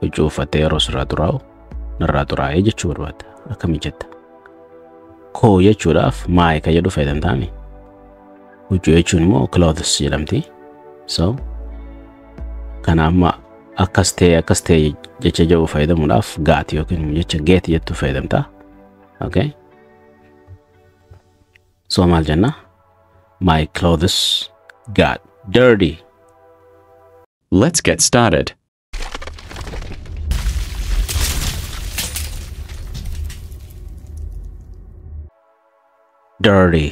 Huccuu uffattee yeroo sirraa xuraa'u narraa xuraa'ee jechuu barbaadda. Akkamiin jetta? Koo jechuudhaaf my ka jedhu fayyadamtaami. Huccuu jechuun immoo clothes jedhamti. So kana amma akkas ta'e akkas ta'e jecha jedhu fayyadamuudhaaf got yookiin jecha get jettu fayyadamta. Okay? So maal jenna? My clothes got dirty. Let's get started. Dirty.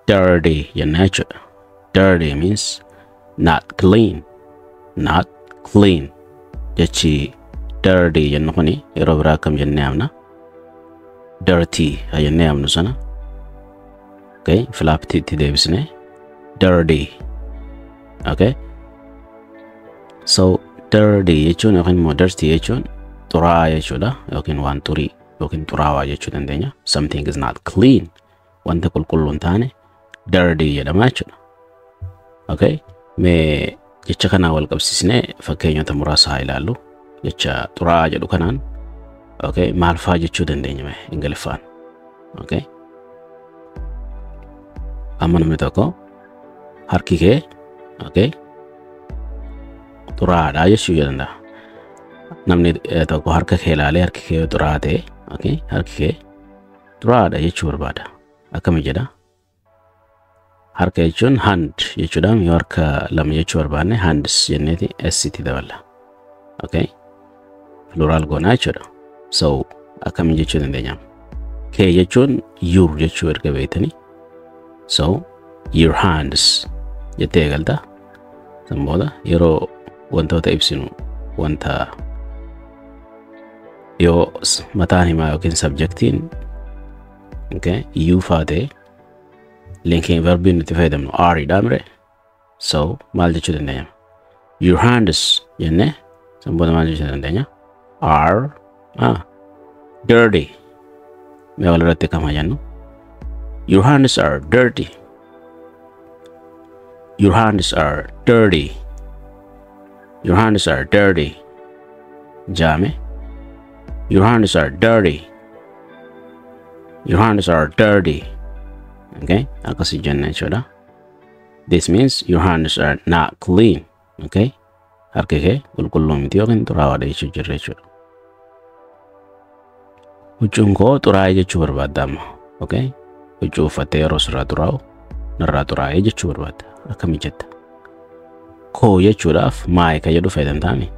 Dirty jenna jechuudha. Dirty means not clean. Not clean. Jechi dirty jennu kuni yeroo biraa akkam jennee yaamna? Dirty haa jennee yaamnu sana. Okay, flap itti deebisnee dirty. Okay? So dirty jechuun yookiin immoo dirty jechuun xuraa'aa jechuudha yookiin waan xurii yookiin xuraawaa jechuu dandeenya. Something is not clean. Wanta qulqulluu hin taane dirty jedhama jechuudha. Okay? Mee jecha kanaan wal qabsiisnee fakkeenyota muraasa haa ilaallu. Jecha xuraa'aa jedhu kanaan okay, maal fa'aa jechuu dandeenya mee Ingiliffaan? Okay? Amma namni tokko harki kee okay, xuraa'aadha jechuu danda'a. Namni tokko harka kee ilaalee harki kee yoo xuraa'aa ta'e okay, harki kee xuraa'aadha jechuu barbaada. Akkami jedha? Harka jechuun hand jechuudha. Yoo harka lama jechuu barbaanne hands jenneeti s itti daballa. Okay? Plural goonaa jechuudha. So akkamiin jechuu dandeenya? Kee jechuun your jechuu erga beektanii. So your hands jettee eegalta. San booda yeroo wantoota ibsinu wanta yoo mataan himaa yookiin subjectiin okay, you faa ta'e linking verbiin nuti fayyadamnu are dha mire. So maal jechuu dandeenya? Your hands jennee san booda maal jechuu dandeenya? Are dirty. Mee walirratti kam haa jennu? Your hands are dirty. Your hands are dirty. Your hands are dirty. Jaame. Your hands are dirty. Your hands are dirty. Okay? Akkasii jenna jechuudha. This means your hands are not clean. Okay? Harki kee qulqulluu miti yookiin xuraawaadha jechuu jirra jechuudha. Huccuun koo xuraa'ee jechuu barbaadda amma. Okay? Huccuu uffattee yeroo sirraa xuraa'u narraa xuraa'ee jechuu barbaadda. Akkamiin jetta? Koo jechuudhaaf my ka jedhu fayyadamtaami.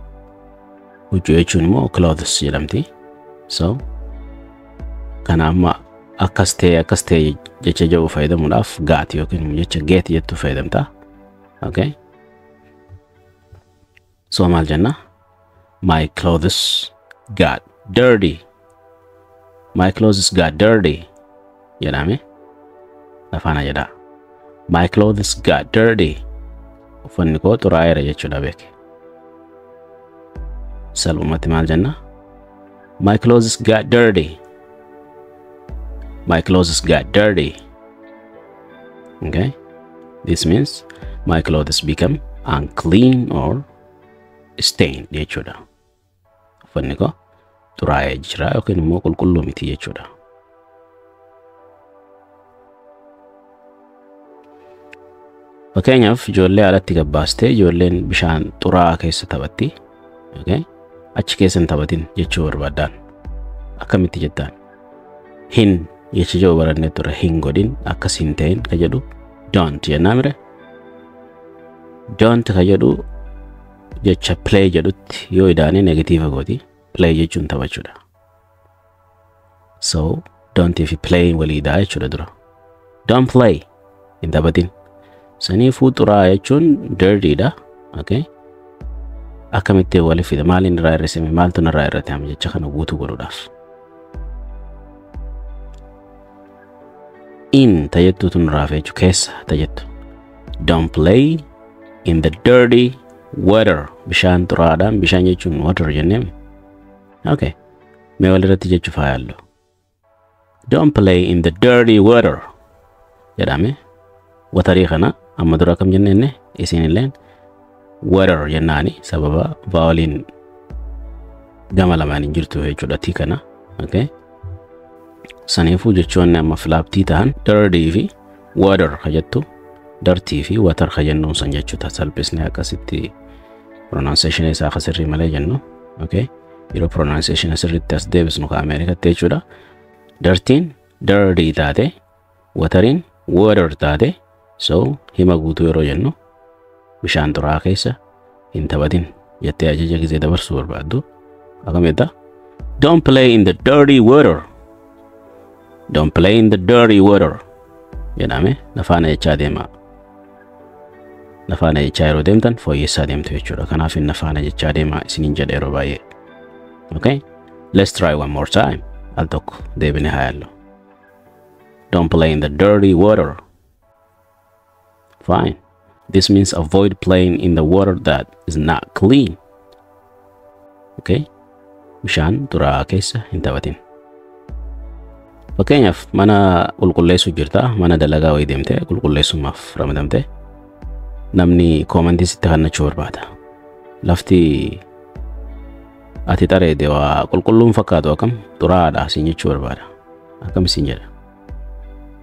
Huccuu jechuun immoo clothes jedhamti. So kana amma akkas ta'e akkas ta'e jecha jedhu fayyadamuudhaaf got yookiin jecha get jettu fayyadamta. Okay? So maal jenna? My clothes got dirty. My clothes got dirty jedhame. Afaana jedha. My clothes got dirty. Uffanni koo xuraa'eera jechuudha beeke. Salphumatti maal jenna? My clothes got dirty. My clothes got dirty. Okay? This means my clothes become unclean or stained jechuudha. Uffanni koo xuraa'ee jira yookiin immoo qulqulluu miti jechuudha. Fakkeenyaaf ijoollee alatti gabbaastee ijoolleen bishaan xuraa'aa keessa taphatti. Okay? Achi keessa hin taphatin jechuu barbaaddaan. Akkamitti jettaan? Hin jecha jedhu barannee turre, hin godhin, akkas hin ta'in ka jedhu don't jennaa mire. Don't ka jedhu jecha play jedhutti yoo idaane negative gooti. Play jechuun taphachuudha. So don't fi play walii idaa jechuudha dura. Don't play, hin taphatin. Saniifuu xuraa'aa jechuun dirty dha. Okay? Akkamitti wali fida? Maaliin irraa hir'isame? Maaltu narraa hir'ate amma jecha kana guutuu godhuudhaaf? In tajettuutu nurraa hafe jechuudha. Keessa tajettu. Don't play in the dirty water. Bishaan xuraa'aadhaan, bishaan jechuun water jennee. Okay. Mee walirratti jechuuf haa yaallu. Don't play in the dirty water jedhame. Waterii kana amma dura akkam jennee isin illeen Water jennaani sababa voweliin gama lamaan hin jirtu jechuudha T kana. Okay. Saniifuu jechoonni amma flap T ta'an dirty fi water ka jettu, dirty fi water ka jennuun san jechuudha. Salphisnee akkasitti pronunciation isaa akka sirrii malee jennu. Okay. Yeroo pronunciation sirriitti as deebisnu ka Ameerikatti jechuudha. Dirtyn dirty taate, wateriin water taate. So hima guutuu yeroo jennu, bishaan xuraa'aa keessa hin taphatin jettee ajaja gizee dabarsuu barbaaddu akkam jetta? Don't play in the dirty water. Don't play in the dirty water jedhame. Nafaana jechaa deema. Nafaana jechaa yeroo deemtan fooyyessaa deemtu jechuudha. Kanaaf hin nafaana jechaa deema isiniin jedha yeroo baay'ee. Okay, let's try one more time. Al tokko deebine haa yaallu. Don't play in the dirty water. Fine. This means avoid playing in the water that is not clean. Okay, bishaan xuraa'aa keessa hin taphatin. Fakkeenyaaf, mana qulqulleessuu jirta, mana dalagaa wayii deemtee qulqulleessummaaf ramadamte, namni commentii sitti kennachuu barbaada. Lafti ati xareede waa qulqulluun fakkaatu, akkam xuraa'aadha siin jechuu barbaada. Akkam siin jedha?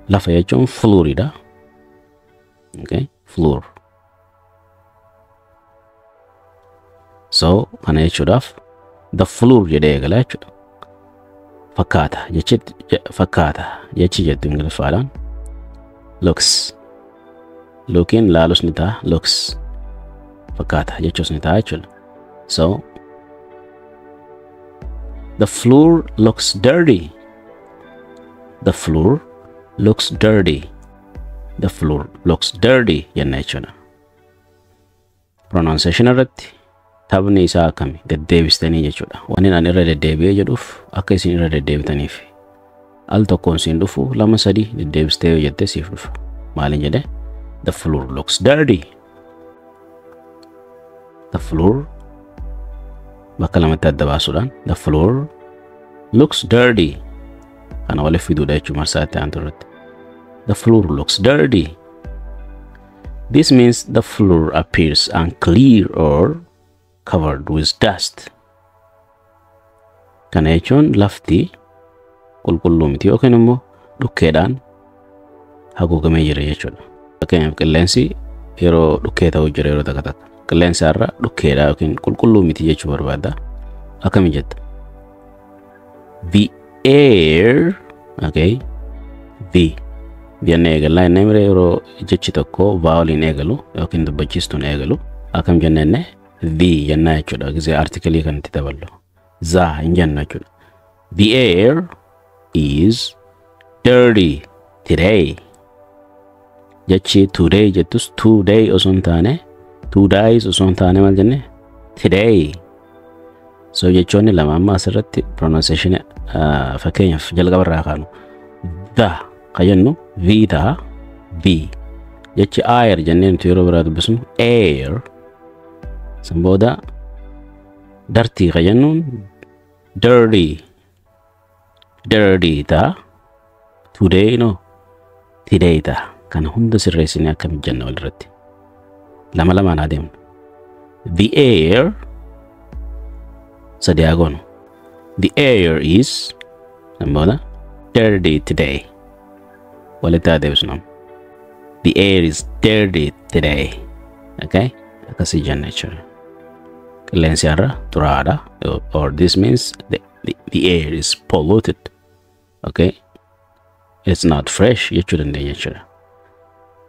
Lafa jechuun flooriidha. Okay, floor. So kana jechuudhaaf the floor jedhee eegala jechuudha. Fakkaata jechi, fakkaata jechi jettu Ingiliffaadhaan looks. Lookiin laalus ni ta'a, looks fakkaata jechuus ni ta'a jechuudha. So the floor looks dirty. The floor looks dirty. The floor looks dirty jenna jechuudha. Pronunciation irratti taphni isaa akkami deddeebistanii jechuudha. Waan ani irra deddeebi'ee jedhuuf akka isin irra deddeebitaniif. Al tokkoon siin dhufu, lama sadii deddeebistee yoo jettee siif dhufa. Maaliin jedhe? The floor looks dirty. The floor bakka lamatti adda baasuudhaan the floor looks dirty. Kana waliif fiduudha jechuudha marsaa itti aantu irratti. The floor looks dirty. This means the floor appears unclear or covered with dust. Kana jechuun lafti qulqulluu miti yookiin immoo dhukkeedhaan haguugamee jira jechuudha. Fakkeenyaaf, qilleensi yeroo dhukkee ta'u jira yeroo takka takka. Qilleensa irra dhukkeedha yookiin qulqulluu miti jechuu barbaadda. Akkami jetta? The air, okay, the jennee eegallaa jennee mire. Yeroo jechi tokko voweliin eegalu yookiin dubbachiistuun eegalu akkam jennee? The jennaa jechuudha. Gisee articleii kan itti daballu. The hin jennu jechuudha. The air is dirty today. Jechi today jettus today osoo hin taane, two days osoo hin taane, maal jenne? Today. So jechoonni lama amma asirratti pronunciation, fakkeenyaaf jalqaba irraa kaanu, the ka jennu v ta'a, v. Jechi air jennee nuti yeroo biraa dubbisnu air. San booda dirty ka jennuun dirty, dirty ta'a. Today, no, today ta'a. Kana hunda sirreessinee akkamitti jenna walirratti? Lama lamaan adeemnu. The air, sadi haa goonu. The air is, san booda dirty today. Walitti haa deebisnu amma. The air is dirty today. Okay, akkasii jenna jechuudha. Qilleensi har'a xuraa'aadha, or this means the air is polluted. Okay, it's not fresh jechuu dandeenya jechuudha.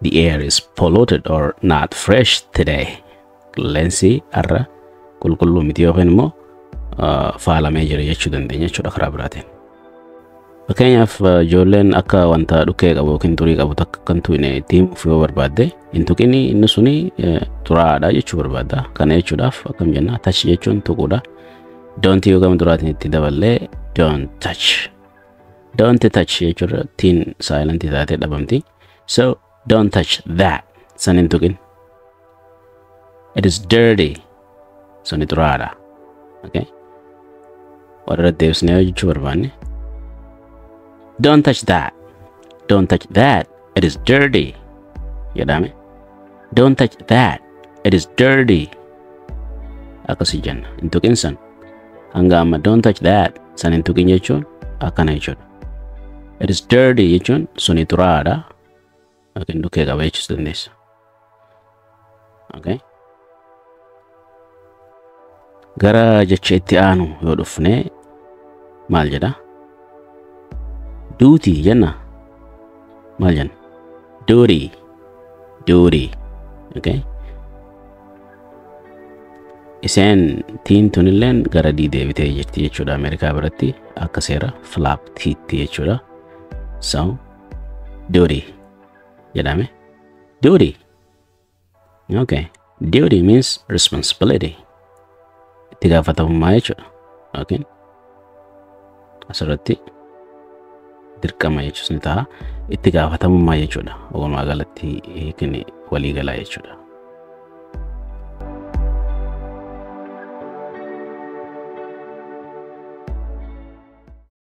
The air is polluted or not fresh today. Qilleensi har'a qulqulluu miti yookiin immoo faalamee jira jechuu dandeenya jechuudha karaa biraatiin. Fakkeenyaaf, ijoolleen akka wanta dhukkee qabu yookiin xurii qabu takka kan tuqne itti himuuf yoo barbaadde, hin tuqini, inni suni xuraa'aadha jechuu barbaadda. Kana jechuudhaaf akkam jenna? Touch jechuun tuquudha. Don't yoo gama duraatiin itti daballee, don't touch. Don't touch jechuudha, tiin silentii taatee dhabamti. So don't touch that. San hin tuqin. It is dirty. Suni xuraa'aadha. Okay. Warra deebisnee yoo jechuu barbaanne, don't touch that. Don't touch that. It is dirty. Jedhame. Don't touch that. It is dirty. Akkasii jenna. Hin tuqin san. Hanga amma "Don't touch that", san hin tuqin jechuun akkana jechuudha. "It is dirty" jechuun suni xuraa'aadha. Yookiin dhukkee qaba jechuus dandeessa. Okay. Gara jecha itti aanu yoo dhufne maal jedha? Duty jenna. Maal jenna? Duty. Duty. Okay. Iseen tiin tunilleen gara D deebitee jirti jechuudha Ameerikaa biratti, akka seera flap Ttti jechuudha. So duty jedhame. Duty. Okay. Duty means responsibility. Itti gaafatamummaa jechuudha. Okay. Asirratti dirqama jechuus ni ta'a. Itti gaafatamummaa jechuudha. Walumaa galatti hiikni walii galaa jechuudha.